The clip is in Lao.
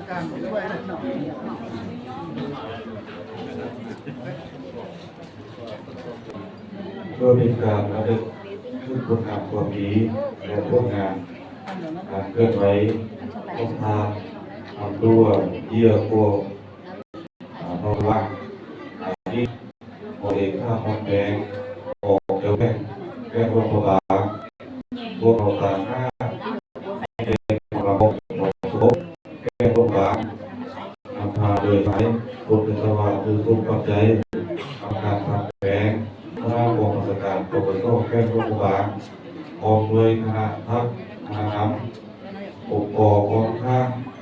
ເພື່ອເປັນການລະນຶກເຖິງຄຸນງາມຄວາມດີ ແລະ ຜົນງານການເຄື່ອນໄຫວຂອງທ່ານ ອຳນວຍ ເຢ້ຍໂກ ອາ ນອກວ່າ ອາ ນີ້ ຂໍເດຊະມອບແດງ ອອກແຖວແຂວງ ແຂວງຫຼວງພະບາງ ພວກເຮົາຕາງໜ້າ ແຂວງຫຼວງພະບາງ ແຂວງຫຼວງພະບາງ ນຳພາໂດຍສາຍ ພົນເອກສະຫວາດ ຄືສົມປັດໄຈ ກຳມະການພັກແຂວງ ຄະນະກອງບັນຊາການ ປກສ ແຂວງຫຼວງພະບາງ ພ້ອມດ້ວຍຄະນະພັກ ຄະນະນຳ ອົງກອນກອງທະຫານ